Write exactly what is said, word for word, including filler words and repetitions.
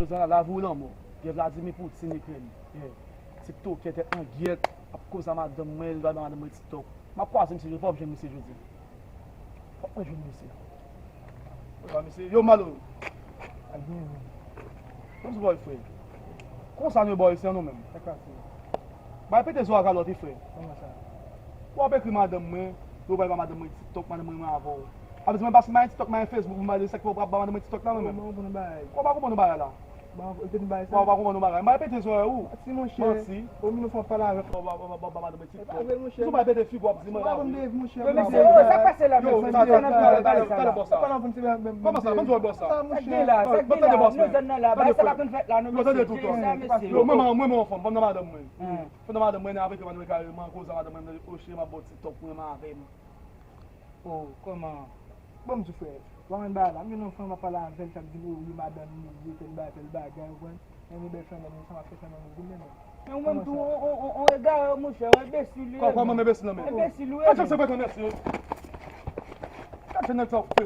Koze la, lavi ou lanmò. Gen Vladimir Putin, Ikrèn. Gen TikTokè tèt an gyèt ap koze a madanm mwen, li bay madanm mwen TikTok. M ap kwaze misye jodi, fò m jwenn misye jodi. Fò mwen jwenn misye. Yo, Malo. Ak byen. Kòman se bò frè? Konsa nou bò isi an nou menm. Sa k pase? Bay pete zo a kalòt wi frè. Kòman sa? W ap ekri madanm mwen, yo bay ba madanm mwen TikTok, madanm mwen renmen avè w. A vle di mwen pa sèlman gen TikTok, mwen gen Facebook, mwen pa de sèk pou w ap ba madanm mwen TikTok la mwen menm. Kòman w konn bagay? Kòman w konn bagay la? Bon, ou te di bagay sa? Kòman w pa konprann yon bagay? Mwen pa repete zòrèy ou. Manti, monchè. Manti. Ou vin fè yon pale avè m. Bon, ba, ba, ba, ba, ba, madanm mwen TikTok. Ou pa repete figi w ap di mwen la. Yo, mesye, yo, sa k pase la, mesye? Talè, talè, talè, bò sa. Kòman sa? Ban m di w bò sa. Sa k gen la? Sa k gen la? Nan zòn nan la, bagay sa pa konn fèt la, non, mesye. Yo, mwen, mwen, mwen, fanm, fanm nan madanm mwen. Fanm nan madanm mwen, avèk yo, madanm mwen kareman, koze a madanm mwen, oche, m ap ba w TikTok, mwen, mwen avè m. Oh, kòman? Bon, m di frè, w konn bagay la, m gen yon fanm ap pale avè l, k ap di m, oh, wi, madanm li ye, tèl bagay, tèl bagay, ou konprann? Men, men bèl fanm nan, men sa m ap fè fanm nan goumen, men. Men ou menm tou, on, on, on, on egare, monchè, on enbesil ou ye. Kòman m enbesil nan men? Enbesil ou ye. Kòman se fè konn mèsi? Kòman se nèg sa w fè?